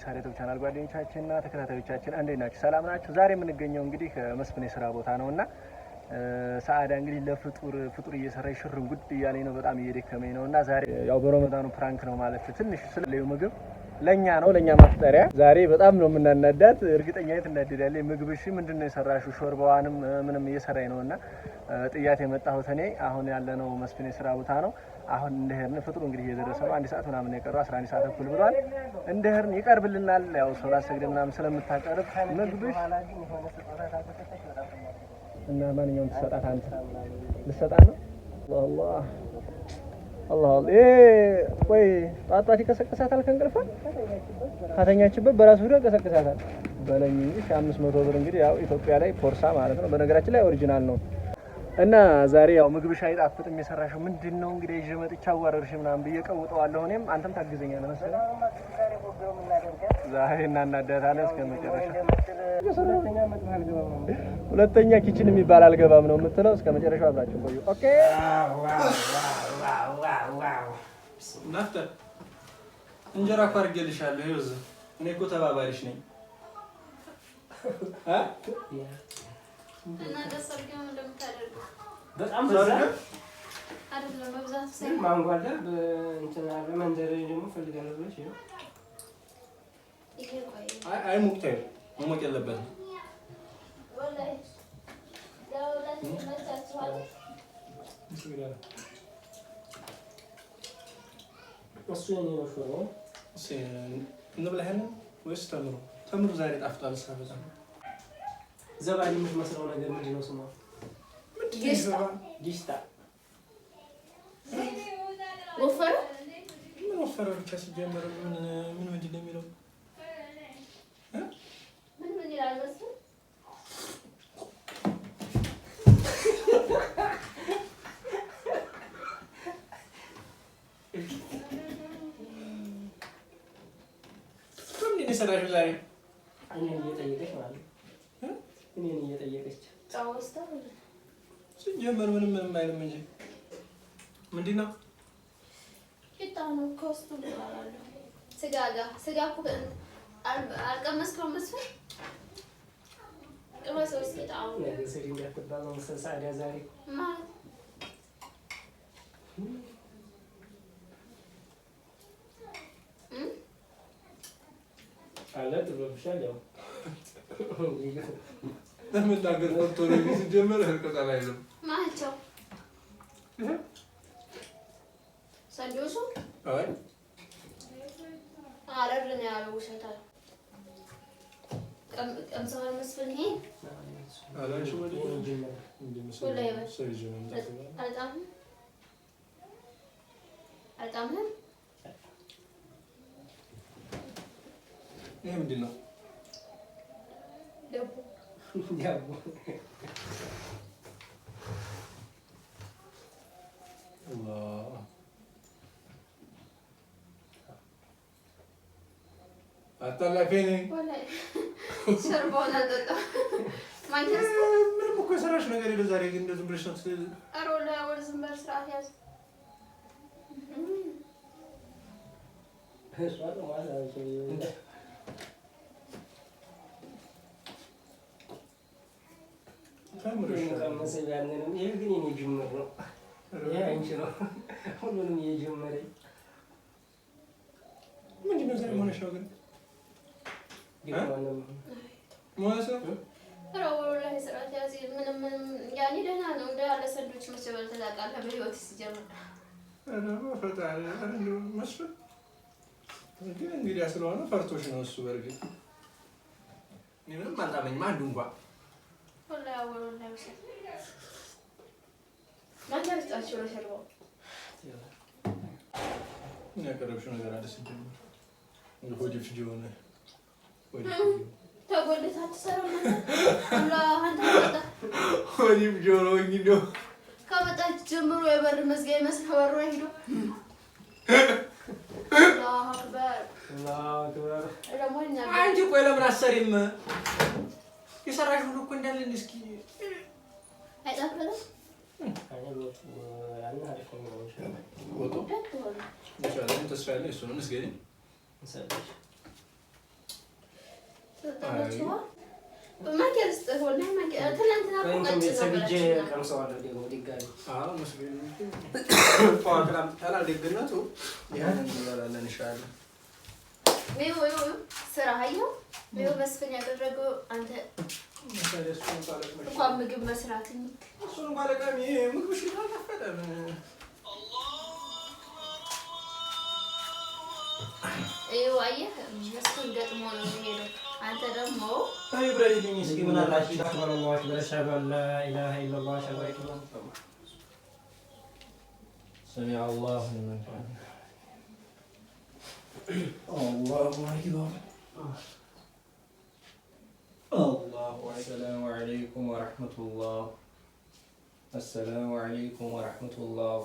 የሳር ዩቲዩብ ቻናል ጓደኞቻችንና ተከታታዮቻችን እንዴት ናችሁ? ሰላም ናችሁ? ዛሬ የምንገኘው እንግዲህ መስፍን የስራ ቦታ ነውና ሰዓዳ እንግዲህ ለፍጡር ፍጡር እየሰራች ሽር ጉድ እያለኝ ነው። በጣም እየደከመኝ ነውና ዛሬ ያው በረመዳኑ prank ነው ማለት ትንሽ ስለሌው ምግብ ለኛ ነው ለኛ ማፍጠሪያ። ዛሬ በጣም ነው የምናናዳት። እርግጠኛ ነኝ ትናደዳለች። ምግብሽ ምንድነው የሰራሽው? ሾርባዋንም ምንም እየሰራኝ ነውና ጥያት የመጣሁት እኔ አሁን ያለነው መስፍን የስራ ቦታ ነው። አሁን እንደሄድን ፍጥሩ እንግዲህ እየደረሰ ነው። አንድ ሰዓት ምናምን የቀረው 11 ሰዓት ተኩል ብሏል። እንደሄድን ይቀርብልናል። ያው ሶላት ሰግደን ምናምን ስለምታቀርብ ምግብሽ እና ማንኛውም ትሰጣት አንተ ልትሰጣት ነው። አላህ አላህ ቆይ ጧት ጧት ይቀሰቅሳታል ከእንቅልፏ ካተኛችበት በራሱ ሂዶ ይቀሰቅሳታል። በለኝ እንጂ 500 ብር እንግዲህ ያው ኢትዮጵያ ላይ ፖርሳ ማለት ነው። በነገራችን ላይ original ነው። እና ዛሬ ያው ምግብሽ አይጣፍጥም የሰራሽው ምንድነው? እንግዲህ ይዤ መጥቼ አዋረድሽ ምናምን ብዬ ቀውጠዋለሁ። እኔም አንተም ታግዘኛለህ መሰለኝ። ዛሬ እናናዳታለን እስከ መጨረሻ። ሁለተኛ kitchen የሚባል አልገባም ነው የምትለው። እስከ መጨረሻው አብራችሁ ቆዩ። Okay ናፍጠር እንጀራ እኮ አድርጌልሻለሁ። ይኸው እዚህ እኔ እኮ ተባባሪሽ ነኝ። በጣም በዛ አይደለም መብዛቱ ሳይሆን ማንጎ አለ በእንትን አለ መንደር ደግሞ እፈልጋለሁ ብለሽ ይኸው ይሄ ቆይ አይ አይ ሙቅ ተይው፣ መሞቅ የለበትም። ወላሂ ለመብላት ይመቻችኋል። እሱ የኔ ነው ሾርባው። እንብላ ይሄንን ወይስ ተምሩ? ተምሩ ዛሬ ጣፍጧል። እሳ በጣም ዘባዲ የምትመስለው ነገር ምንድን ነው ስሟ? ጊሽጣ ጊሽጣ ወፈረ ምን ወፈረ ብቻ ሲጀመር ምን ምን ምንድን ነው የሚለው? ምን ምን ይላል መሰለህ? ምንድን ነው የሰራሽው ዛሬ? እኔን እየጠየቀች ማለት ነው። እኔን እየጠየቀች ጨው ወስዳ ሲጀመር ምንም ምንም አይልም እንጂ ምንድን ነው? ቂጣ ነው ከውስጡ እበላለሁ። ስጋ ጋር ስጋ እኮ አልቀመስከውም መስፍን? ቅመሰው እስኪ ጣዕሙን ነገ ስሪ እንዳትባል ነው መሰል ሰዓዳ ዛሬ ማለት አለ ጥሎብሻል። ያው ለመናገር ፈርቶ ነው እንጂ ሲጀመር እርቅጠል አይልም። ማቸው ሰንዶሱ አይ አረር ነው ያለው። ውሸታል። ቀምሰዋል መስፍን? ይሄ አላንቺ ወዲህ ወላሂ በል። ሰው ይዤ መምጣት ነው። አልጣምህም? አልጣምህም? ይሄ ምንድን ነው? ዳቦ ዳቦ አላህ አታላፊኝ። ወላሂ ሸርባውን አልጠጣም። ማንቸስተር ምንም እኮ የሰራሽ ነገር የለ ዛሬ ግን እንደው ዝም ብለሽ ነው። ኧረ ወላሂ ወደ ዝም በል ስርዓት ያዝ። እሷ ጥሟል። አንቺ ተምሮ ይሻላል። ቀመሰ ያንንም ይሄ ግን የኔ ጅምር ነው። ይሄ አንቺ ነው ሁሉንም እየጀመረኝ ምንድን ነው ዛሬ መሆንሽ ነው ግን ዲፕሎማ መሆንሽ ነው? ኧረ ወላሂ ስርዓት ያዝ። ምንም ምንም ያኔ ደህና ነው እንዳለ ሰንዶች መቼ በልተህ ታውቃለህ? በህይወት ሲጀምር ኧረ በፈጣሪ ኧረ እንደው መስፍን ግን እንግዲያ ስለሆነ ፈርቶሽ ነው እሱ። በእርግጥ እኔ ምንም አልጣመኝም አንዱ እንኳ ወላሂ አወል ወላሂ ውሸት። ማን ያስጣችሁ ነው ሸርባው? ምን ያቀረብሽው ነገር አለ ሲጀመር ሆድ ፍጅ የሆነ ሆድ ፍጅ ተጎልተህ አትሰራም አንተ? አላህ አንተ ከመጣ ሆድ ፍጅ ሆነ እንደው ከመጣች ጀምሮ የበር መዝጊያ ይመስል በሩ ሄዶ አላሁ አክበር። አላሁ አክበር። ደግሞ እኛ አንቺ ቆይ ለምን አትሰሪም? የሰራሽ ሁሉ እኮ እንዳለ እስኪ አይጣፍጥም? ያን አሪፍ ነው ኢንሻአላህ። ወጡ ደግ ሆነ። ኢንሻአላህ ተስፋ ያለኝ እሱ ነው። እንስገድ እንሰጥሽ ትጠጣላችሁ? ማኪያ ልስጥህ። ወላሂ ማኪያ ትናንትና እኮ ቀጭን ነው ሰግጄ በላችሁ። ቀምሰዋለሁ ደግሞ ድጋሚ። አዎ መስሎኝ ጠዋት ላምጥተናል። ደግነቱ ያንን እንበላለን ኢንሻአላህ። ይኸው ይኸው ስራ አየኸው፣ ይኸው መስፍን ያደረገው አንተ እንኳን ምግብ መስራት እሱን እንኳን ለቃሚ ምግብሽ አልጣፈጠም። ይኸው አየህ መስፍን ገጥሞ ነው የሚሄደው። አንተ ደግሞ ይብረድልኝ እስኪ ምን አላችሁ? أكبر الله أكبر أشهد أن لا إله إلا الله أشهد أن سمع الله لمن حمده الله أكبر الله السلام عليكم ورحمة الله السلام عليكم ورحمة الله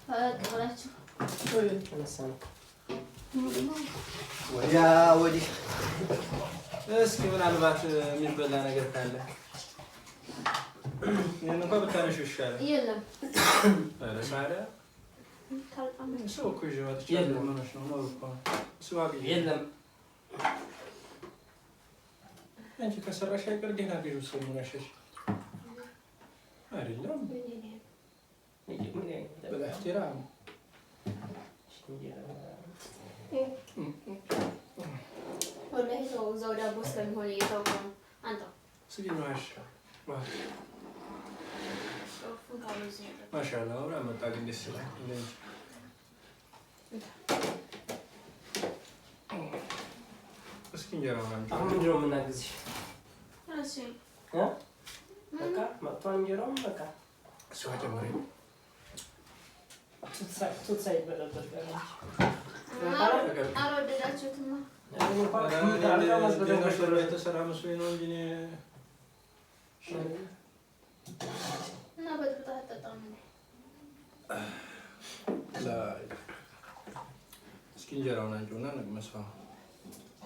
ፈቅ ብላችሁ ወዲያ ወዲህ እስኪ ምናልባት የሚበላ ነገር ካለ ይህን እንኳ ብታነሺው ይሻላል። የለም ኧረ ሳዳ ሰው እኮ ይዤ መጥቻለሁ። የለም። ምን ሆነሽ ነው? ኖር እኮ ነው። ሰው አግኝ። የለም አንቺ ከሰራሽ አይቀር ደህና ግዢው። ሰው ምን ሆነሽ አይደለም? بالاحترام ወላሂ ሰው እዛው ዳቦ ስለሚሆን እየታወቀ ነው። አንተው ስጊ ማሽ ሶፉን ካበዙ ነበር። ማሻአላ አብራ መጣ ግን ደስ ይላል። እንደዚህ እስኪ እንጀራውን አምጪው። አሁን ምንድን ነው የምናግዝሽ? እሺ እ? በቃ መጥቷል እንጀራውም በቃ እሷ ጨምሪ። ቱት ሳይበጠበጥ ቀረ። አልወደዳችሁትማ። ደህና ሾርባ የተሰራ መስሎኝ ነው እንጂ እኔ እና በጥብጣ አትጠጣም እንዴ? እስኪ እንጀራውን አምጪውና እንቅመሰው።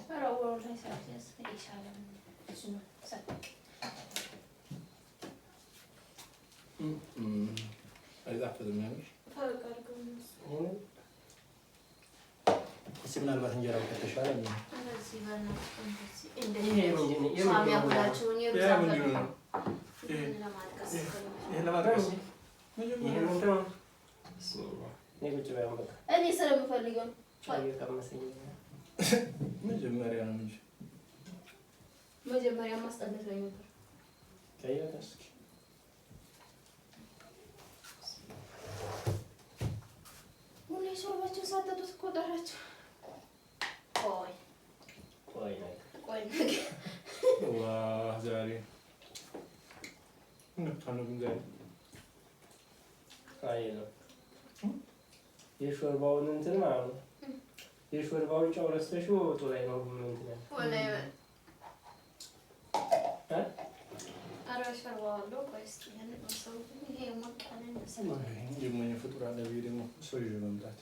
ኧረ ወላሂ ሰዓት ይሻላል። እሱ ነው ሳቅ አይጣፍጥም ያለሽ ፈቅ አድርገው እነሱ። እስኪ ምናልባት እንጀራው ከተሻለ እንደዚህ በእናትህ እንደዚህ ይሄ እንደዚህ ምንድን ነው? ሻሚያ ሁላችሁን የሩዝ ይሄ አፈር ምንድን ነው? ይሄን ለማጥቀስ ይሄን ለማጥቀስ ይሄ መጀመሪያ ምንድን ነው? ቢስሚላህ። እኔ ቁጭ በይ አሁን በቃ እኔ ስለምፈልገው ነው። ጨው እየቀመሰኝ ነው። መጀመሪያ ነው እንጂ መጀመሪያ ማስጠለት ላይ ነበር። ቀይ እስኪ ሁሌ ሾርባችሁን ሳትጠጡት እኮ ቀራችሁ። ቆይ ቆይ ነገር ቆይ ነገር ዋ ዛሬ እንብታ ነው ግን ዛሬ አይ ነው የሾርባውን እንትን ማለት ነው። የሾርባውን ጨው ረስተሽው ወጡ ላይ ነው እንትን ያለው። ወላሂ እ? ኧረ ሾርባው አለው። ቆይ እስኪ እንቅመሰው። ይሄ ሞቅ ያለ ይመስላል። ደግሞ እኔ ፍጡር አለ ብዬ ደግሞ ሰው ይዤ መምጣት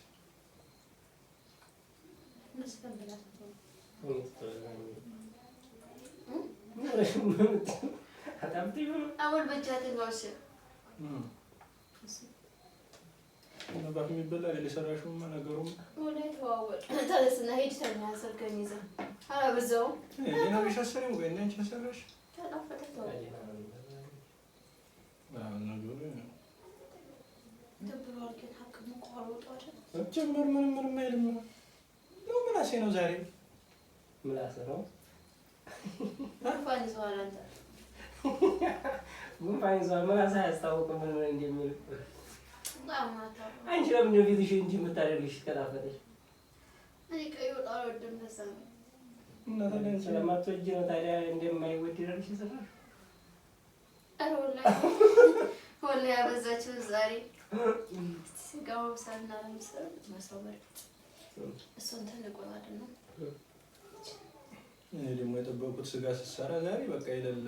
መስፈን ብላት ነው። አሁን በእጅህ አትግባው። እሺ ነበር የሚበላ አይደል? የሰራሽውማ ነገሩም ወላሂ ተዋወቅ። ተነስና ሂድ ተኛ። ስልክህን ይዘህ አላበዛውም። ሌላ ቢሻሰሪም ወይ እንደ አንቺ ያሰራሽ ተጣፈጠ ተው። ነገሩ ደብሯል ግን ሀክሙ እኮ አልወጡ አይደል? ጀመር ምንም ምንም አይልም ነው ምላሴ ነው ዛሬ ምላስ ነው ጉንፋን ይዘዋል አንተ። ጉንፋን ይዟል። ምላስ አያስታውቅም ምን ምን እንደሚል። በጣም አታውቅም። አንቺ ለምንድን ነው ፊትሽ እንዲህ የምታደርግሽ ከጣፈጠሽ? እኔ ቀይ ወጥ አልወድም። ለዛ ነው። እና ታዲያ አንቺ ስለማትወጂ ነው ታዲያ እንደማይወድ አድርገሽ የሰራሽው? ኧረ ወላሂ ወላሂ ያበዛችው ዛሬ። እስኪ ስጋው መብሰልና ለመብሰል መሰው በርግጥ እሱ እንትን ልቆይ አይደል ነው። እኔ ደግሞ የጠበቁት ስጋ ስትሰራ ዛሬ በቃ የሌለ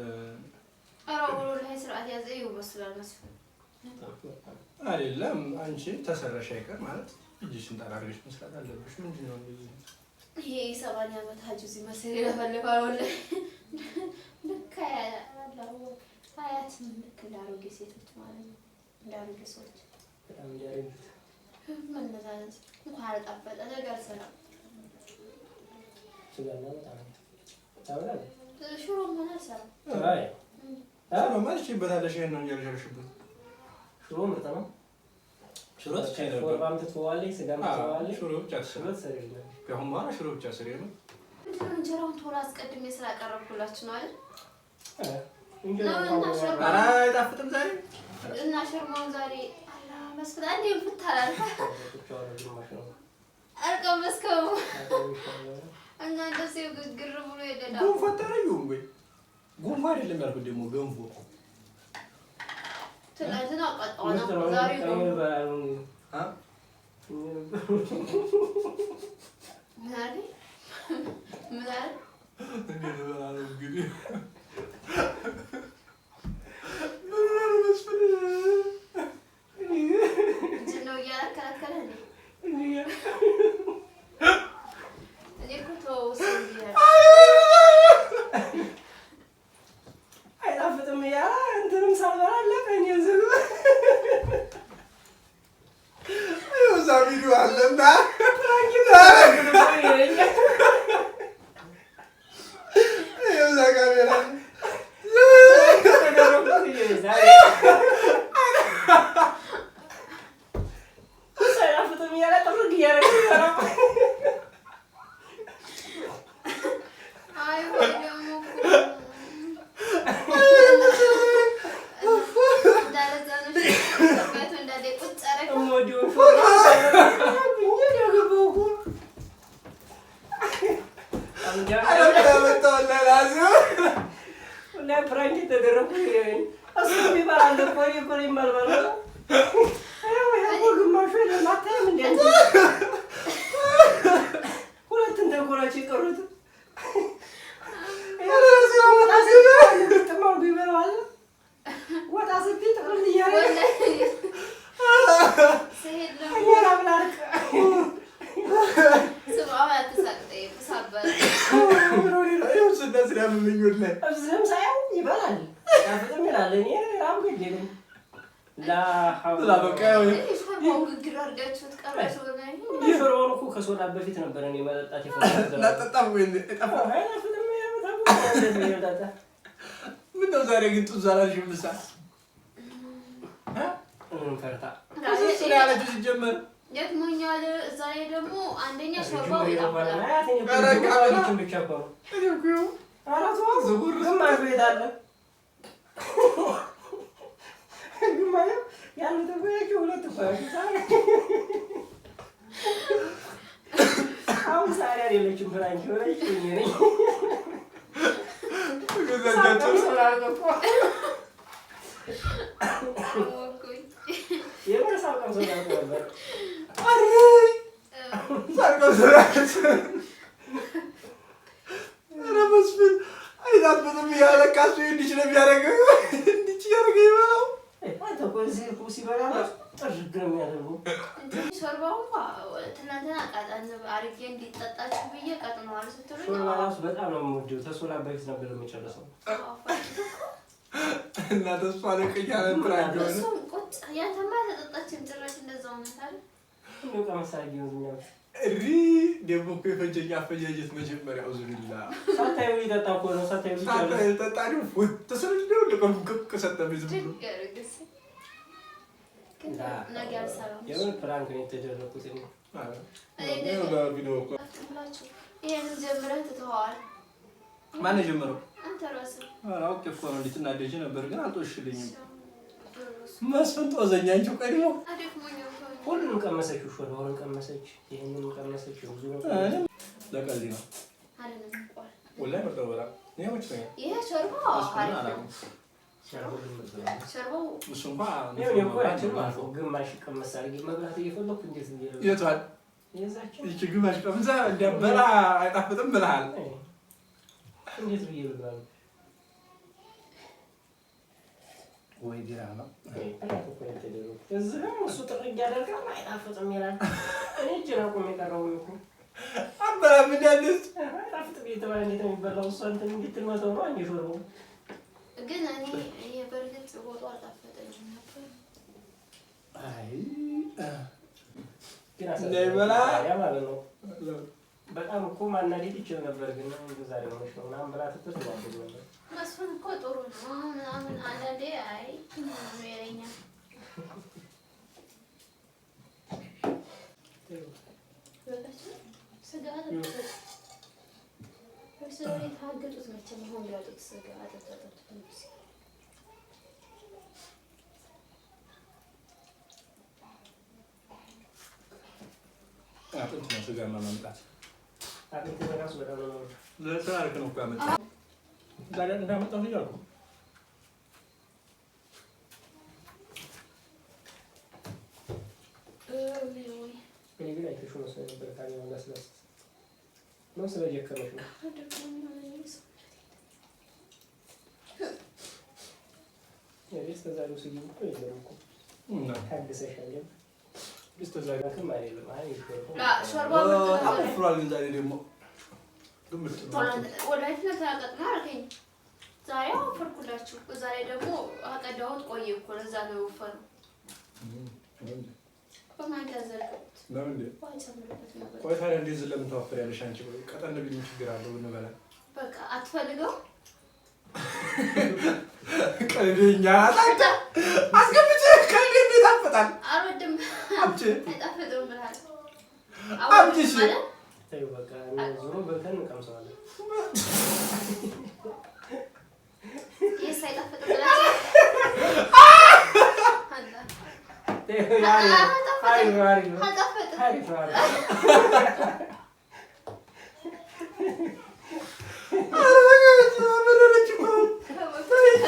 ኧረ ወላሂ ስርዓት ያዘ ይበስላል መስፍን። አይደለም። አንቺ ተሰራሽ አይቀር ማለት እጅሽን ጠራርገሽ መስራት አለብሽ። ምንድን ነው እንደዚህ? ይሄ የ80 ዓመት ሀጁዝ ይመስል ይለፈልፋል። ወላሂ ልክ አያት ልክ እንደ አሮጌ ሴቶች ማለት ነው፣ እንደ አሮጌ ሰዎች በጣም እንዲያረጁት መነዛነዝ እንኳን አልጣፈጠ ነገር ሰላም ስጋና በጣም ታውላለህ። ሽሮ ሆነ አልሰራም። አይ ሽሮ ማለት ይበታለሽ። ይሄን ነው እያልሻልሽበት። ሽሮ ምርጥ ነው። ሽሮ ትችይ ነበር። ሾርባም ትተዋለች፣ ስጋም ትተዋለች። ሽሮ ብቻ ሽሮ ትሰሪ። ትሰሪልናለች። ከአሁን በኋላ ሽሮ ብቻ ስሪ ነው። ምንድን ነው እንጀራውን ቶሎ አስቀድሜ ስላቀረብኩላችሁ ነው አይደል? እንጀራ ነው እና ሾርባ ኧረ አይጣፍጥም ዛሬ። እና ሾርባውን ዛሬ አላ መስፍን አንዴ ፍት አላልከ አልቀመስከውም እና እንደዚህ ግግር ብሎ የደዳ ገንፎ አታረጊውም ወይ? ገንፎ አይደለም ያልኩት ደግሞ ገንፎ ትናንትና ቀጣው ነው ዛሬ ገንፎ አ ምን አለ ምን አለ እንዴት እበላለሁ እንግዲህ። ምን ነው መስፍን? ምንድን ነው እያከራከረህ ነው? እኔ እኮ ተወው እሱን ብያለሁ። አይጣፍጥም እያለ እንትንም ሳልበላ አለቀ። እኔ ዝም ይኸው እዛ ቪዲዮ አለና ይኸው እዛ ካሜራ አይጣፍጥም እያለ ጥርግ እያደረገ ይበላል። አይ ወይ ደግሞ እኮ እንዳለ እዛ ነው ሽሮ እንዳለ ቁጭ አደረገው። እምወደውን ሾርባ እኔ ያገባው እኮ ኧረ ምን አመጣሁልህ ላዚው። እና prank የተደረኩ እሱ ይበላል እኮ እኔ እኮ ነኝ የማልበላው። ይኸው ይሄ እኮ ግማሹ የለም። አታይም እንደ አንተ? ሁለት እንትን እኮ ናቸው የቀሩት። ወጣ ስትይ ግጥም አድርጎ ይበላዋል። ወጣ ስትይ ጥቅልል እያደረገ ወላሂ ስሄድ ደግሞ እኔ ራብ ላልቅ። ስማ አሁን አትሳቅ፣ ጠይቅ ሳበረ ይኸው ስና ስላመመኝ ወላሂ። እዚህም ሳየው ይበላል አይጣፍጥም ይላል። እኔ ራብ ግድ የለኝም። ላ ሐውለ ላ በቃ ያው ሾርባውን ግግር አድርጋችሁት ቀራችሁ። ወላሂ ሾርባውን እኮ ከሶዳ በፊት ነበር እኔ መጠጣት የፈለኩት። ላጠጣም ወይ ጠፋ። አይጣፍጥም እንደዚህ እየጠጣ ምነው ዛሬ ግን ጡዝ አላልሽም? ምሳ ምን ፈርታ እሱ ነው ያለችው ሲጀመር። ደክሞኛል። እዛ ላይ ደግሞ አንደኛ ሾርባው ይጣፍጣል። ብቻ እኮ ነው። እኔ እኮ ይኸው ኧረ ተው፣ ግማሹ የት አለ? ግማሹ ያሉት እኮ ያቸው ሁለት እኮ ናቸው። አሁን ዛሬ አይደለችም prank የሆነችው እኔ ነኝ። ገዛ እጃቸው ሳልቀምሰው ላልቅ እኮ ሞኩኝ። የምር ሳልቀምሰው ላልቅ ነበር። ሳልቀምሰው ኧረ መስፍን አይጣፍጥም እያለ ለካ እሱ እንዲች ነው የሚያደርገው። እንዲች እያደረገ ይበላው። አንተ እኮ እዚህ እኮ ሲበላ እራሱ ጥርግ ነው የሚያደርገው። እንትን ሾርባው እንኳ ትናንትና ቀጠን አድርጌ እንዲጠጣችሁ ብዬ ቀጥነዋል ስትሉኝ ሾርባ እራሱ በጣም ነው የምወደው። ተሶላ በፊት ነበር የምጨርሰው። እና ተስፋ ለቀኝ አለ prank ሆነ። እሱም ቁጭ ያንተማ አልተጠጣችም ጭራሽ እንደዛው ነው ታዲያ። እንደው ቀመስ አድርጌ ነው ዝም ያልኩት። እሪ ደግሞ እኮ የፈጀኝ አፈጃጀት መጀመሪያ አውዙቢላ ሳታዩ ሊጠጣ እኮ ነው። ሳታዩ ሊጨርስ ጠጣ ፉት ስል እንደው ልቀም ሰጠብኝ ዝም ብሎ ድግ ያደርግስ ግን ነገ አልሰራም። የምን prank ነው የተደረኩት እኔ። ቪዲዮ እኮ ብላችሁ ይሄንን ጀምረህ ትተኸዋል። ማን የጀመረው? አንተ ራስህ ኧረ አውቄ እኮ ነው እንድትናደጂ ነበር፣ ግን አልጦሽልኝም። መስፍን ጦዘኛ አንቺው ቀድሞ አደክሞኛል እኮ። ሁሉንም ቀመሰች፣ ሾርባውን ቀመሰች፣ ይሄንንም ቀመሰች፣ ብዙ ነው። ለቀልድ ነው አይደለም እንኳን ወላሂ ምርጥ ነው በጣም እኔ መችቶኛል። ይሄ ሾርባ መስፍንን አሪፍ ነው። አላውቅም። ሾርባው እሱ እንኳን እኔ እኮ ያችን ማለት ነው ግማሽ ቀመስ አድርጌ መብላት እየፈለኩ እንዴት ብዬ ነው የቷን የዛችን ይቺ ግማሽ ቀምሳ እንዲያበላ አይጣፍጥም ብለሃል። እንዴት ብዬ ልብላ? ወይ ዲራማ prank እኮ ነው የተደረኩት። እዚህም እሱ ጥርግ ያደርጋል አይጣፍጥም ይላል። እኔ እጄን አቁሜ የቀረሁኝ እኮ አበላም እንዳለች አይጣፍጥም እየተባለ እንዴት ነው የሚበላው? እሷ እንትን እንድትመተው ነው አንዴ ሾርባው ግን እኔ ይሄ በእርግጥ ወጡ አልጣፈጠኝም ነበር። አይ እንዳይበላ ማለት ነው። በጣም እኮ ማናደድ ይችል ነበር፣ ግን እንደው ዛሬ ሆነሽ ነው ምናምን ብላ ስትል ትናደድ ነበር። መስፍን እኮ ጥሩ ነው ምናምን አንዳንዴ አይ ምናምን ይለኛል። በቃችሁ ስጋ እርስ የታገጡት መቼም አሁን ቢያጡት ስጋ አጥንት አጥንት አጥንት ነው ስጋማ ማምጣት አጥንት በራሱ በጣም ነው የምወደው። ለስራ ነው እኮ ያመጣው። ዛሬ እንዳመጣሁ እያልኩ እኔ ግን አይተሽው መስሎኝ ነበር። ካሜራው ለስለስ ነው ስለደከመሽ ነው። እስከ ዛሬው ስጊው እኮ የለም እኮ ታግሰሻል። እስከ ዛሬ አይደለም አይ ሾርባ ምርጥ ነው። ወፍሯል። ግን ዛሬ ደግሞ ግን ምርጥ ነው። ወላሂ ተላቀጥና አልከኝ። ዛሬ ወፈርኩላችሁ። ዛሬ ደግሞ አቀዳሁት ቆየ እኮ ለዛ ነው የወፈረው። በማንኪያ ዘርግሁት። ለምን እንዴ? ውሃ ጨምርበት ነበር። ቆይ ታዲያ እንደዚህ ለምን ተወፍሪያለሽ አንቺ? ቆይ ቀጠን ቢል ምን ችግር አለው ብንበላ? በቃ አትፈልገው። ቀልደኛ አስገብቼ ቀልድ እንዴት አፈጣል? አልወድም። አምጪ አይጣፍጥም ብለሃል። አምጪ እሺ። ተይው በቃ ዞሮ በልተን እንቀምሰዋለን። ይሄስ አይጣፍጥም ብላችሁ አላ ተይው አሪፍ ነው አሪፍ ነው አልጣፈጥም። አሪፍ ነው አሪፍ ነው። አመረረች እኮ። በፊት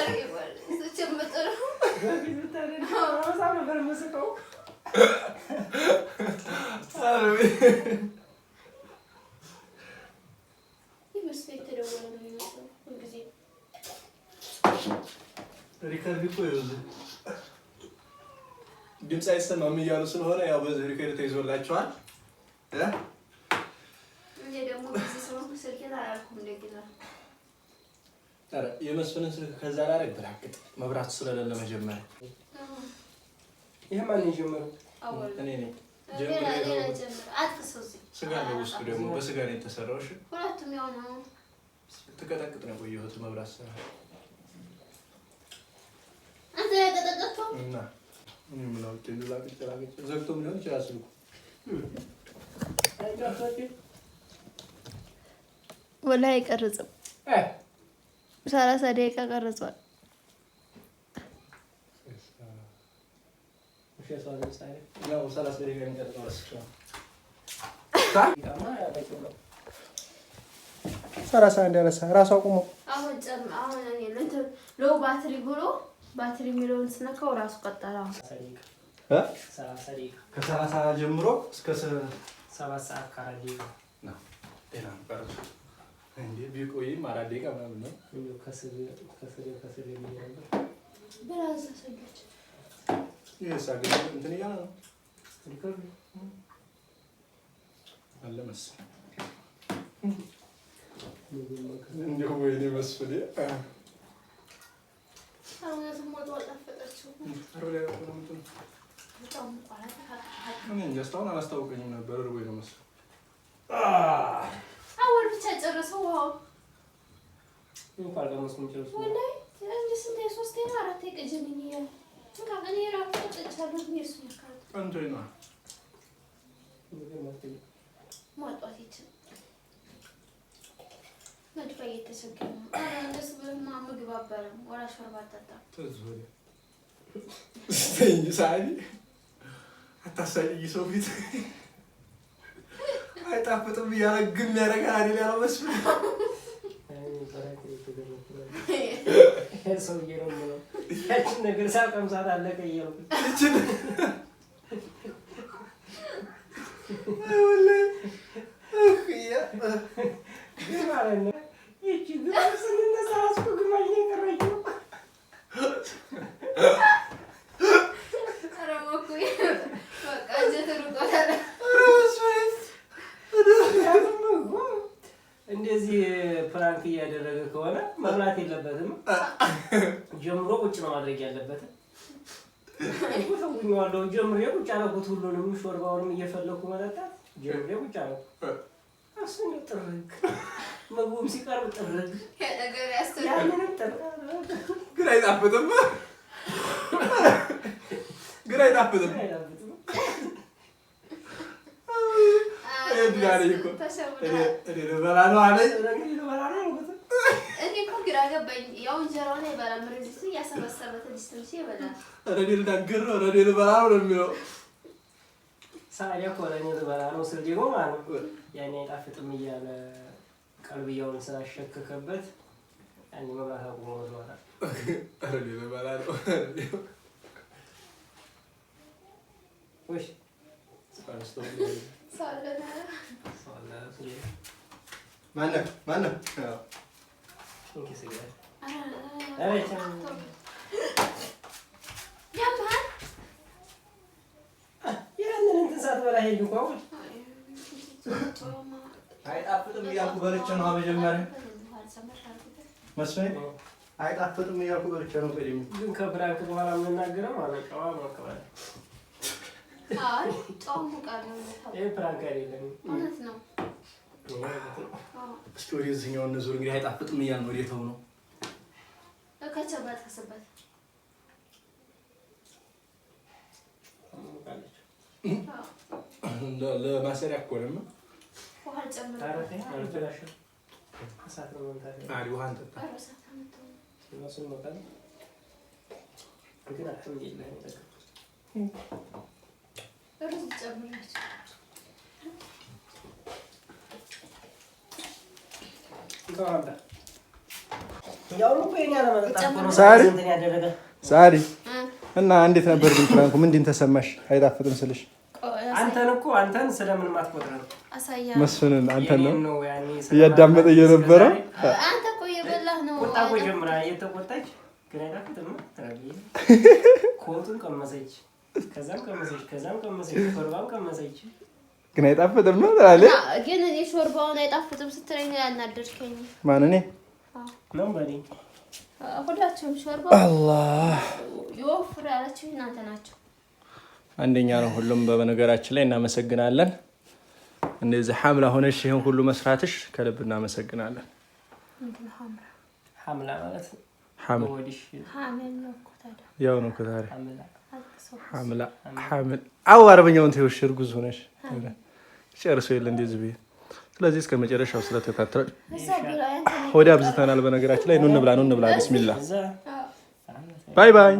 ብታደርጊ በጣም ነበር የምስቀው። የተደወለ ነው የሚመስለው ሁልጊዜ። record እኮ ይኸውልህ ድምፅ አይሰማም እያሉ ስለሆነ ያው በዚህ record ተይዞላቸዋል። እኔ ደግሞ busy ስለሆንኩ ስልኬን አላልኩም እንደገና። ኧረ የመስፍንን ስልክ ከዛ ላደርግ ብላቅጥ መብራቱ ስለሌለ መጀመሪያ ይሄ ማን የጀመረው? አወል እኔ ነኝ። ሌላ ሌላ ጀምር። አጥፍሰው እዚህ ስጋ ነው ውስጡ ደግሞ በስጋ ነው የተሰራው። እሺ ሁለቱም ያው ነው። ትቀጠቅጥ ነው የቆየሁት መብራት ስራ አንተ ያቀጠቀጥከው እና እኔ ምን አውቄ ላቅጭ ላቅጭ ዘግቶም ሊሆን ይችላል ስልኩ። ወላሂ አይቀርጽም። 30 ደቂቃ ቀርጿል። ያው 30 ደቂቃ የሚቀርጸው ረስቼዋለሁ። 31 ያነሳ ራሱ አቁሞ አሁን ጨም አሁን እኔ እንትን low battery ብሎ ባትሪ የሚለውን ስነካው ራሱ ቀጠለ። አሁን ከ30 ጀምሮ እስከ 7 ሰዓት ከአራት ደቂቃ ነው። ጤና ነው ቀርጾ እንዴ ቢቆይም 4 ደቂቃ ምናምን ነው። እንደው ከስር ከስር ከስር ብዬ ነበር። ብራዛ ሰዎች ይሄ ሳገኝ እንትን እያለ ነው record አለ መሰለኝ። እንዲሁ ወይኔ መስፍኔ እውነትም ወጡ አልጣፈጠችውም። በጣም ቋላ እኔ እንጃ እስካሁን አላስታወቀኝም ነበር። እርቦኝ ነው መሰለኝ። አወል ብቻ ጨርሰው ውሃው እንኳን አልቀመስኩም ጨርሶ። ወላሂ እንደ ስንቴ ሶስቴ ነው አራቴ ቅጅልኝ እያለ እንካ እኔ እራሱ ጠጥቻለሁ፣ ግን የእሱን ያክል ጠንቶኝ ነው። ምግብ አትበይ። ማጧት ይችል መድፋ እየተቸገረ ነው። ኧረ እንደሱ ብለህማ ምግብ አበላም ወላ ሾርባ አጠጣም። ትዝ ወዲያ ስተኝ ሳሪ አታሳይኝ ሰው ፊት አይጣፍጥም እያለ ግም ያደርጋል አይደል ያለው መስፍን። አይ prank የተደረኩ ነው። ይሄ ሰውዬ ነው የምለው። ያችን ነገር ሳቀምሳት አለቀ እያልኩ ይችን ወላሂ ግን ማለት ነው ይቺ ግማሽ ስንነሳ እራሱ እኮ ግማሽ ነው የቀረችው። ኧረ ሞኩኝ በቃ አንጀቱ ርቆታል። ምክንያቱም እኮ እንደዚህ prank እያደረገ ከሆነ መብላት የለበትም። ጀምሮ ቁጭ ነው ማድረግ ያለበትም። ጨምኩኝዋለሁ። ጀምሬ ቁጭ አደረኩት። ሁሉንም ሾርባውንም እየፈለኩ መጠጣት ጀምሬ ቁጭ አደረኩ። እሱ እንደው ጥርግ ምግቡም ሲቀርብ ጥርግ ያንንም ጥርግ ግን አይጣፍጥም፣ ግን አይጣፍጥም። ልበላ ነው አለኝ። እኔ እኮ ግራ ገባኝ። ያው እንጀራውን አይበላም፣ ርዝቱ እያሰበሰበ ትንሽ ትንሽ ይበላል። ኧረ እኔ ልናገር ነው፣ ኧረ እኔ ልበላ ነው የሚለው ሳዲያ እኮ እኔ ልበላ ነው ስል ደግሞ ማለት ነው ያኔ አይጣፍጥም እያለ ቀልብያውን ስላሸከከበት ያኔ መብላት አቁሞ ወደኋላ። ኧረ እኔ ልበላ ነው። ወይ ማነው ማነው? ያንን እንትን ሳትበላ ሄድ እኮ አሁን አይጣፍጥም እያልኩ በልቼ ነው መጀመሪያ መስሎኝ። አይጣፍጥም እያልኩ በልቼ ነው። ቀድሜ ግን ከ prank በኋላ የምንናገረው ማለት ጨዋ መቀበል። ይሄ prank አይደለም፣ እውነት ነው። እስኪ ወደዚህኛው እንዙር። እንግዲህ አይጣፍጥም እያልን ወደ ተው ነው። ለማሰሪያ እኮ ነው። ውሃ እንጠጣ። ሳሪ እና እንዴት ነበር ግን prank ኡ? ምንድን ተሰማሽ? አይጣፍጥም ስልሽ አንተን እኮ አንተን ስለምን ማትቆጥረህ ነው መስፍንን አንተን ነው እያዳመጠ እየነበረ አንተ እኮ እየበላህ ነው። ቁጣ እኮ ጀምራ እየተቆጣች ግን አይጣፍጥም ትላለች። ኮቱን ቀመሰች፣ ከዛም ቀመሰች፣ ከዛም ቀመሰች፣ ሾርባም ቀመሰች። ግን አይጣፍጥም ትላለች። ግን እኔ ሾርባውን አይጣፍጥም ስትለኝ ያናደድከኝ ማን? እኔ ነው በኔ ሁላችሁም ሾርባ አላህ ይወፍር ያላችሁ እናንተ ናቸው። አንደኛ ነው ሁሉም። በነገራችን ላይ እናመሰግናለን። እንደዚህ ሐምላ ሆነሽ ይህን ሁሉ መስራትሽ ከልብ እናመሰግናለን። ሐምላ ማለት ያው ነው እኮ ታዲያ ሐምላ ሐምል አው አረበኛውን ተይው። እርጉዝ ሆነሽ ጨርሶ የለ እንደዚህ ብዬ። ስለዚህ እስከ መጨረሻው ስለተከታተላችሁ ሆዴ አብዝተናል። በነገራችን ላይ ኑ እንብላ፣ ኑ እንብላ። ቢስሚላ bye bye።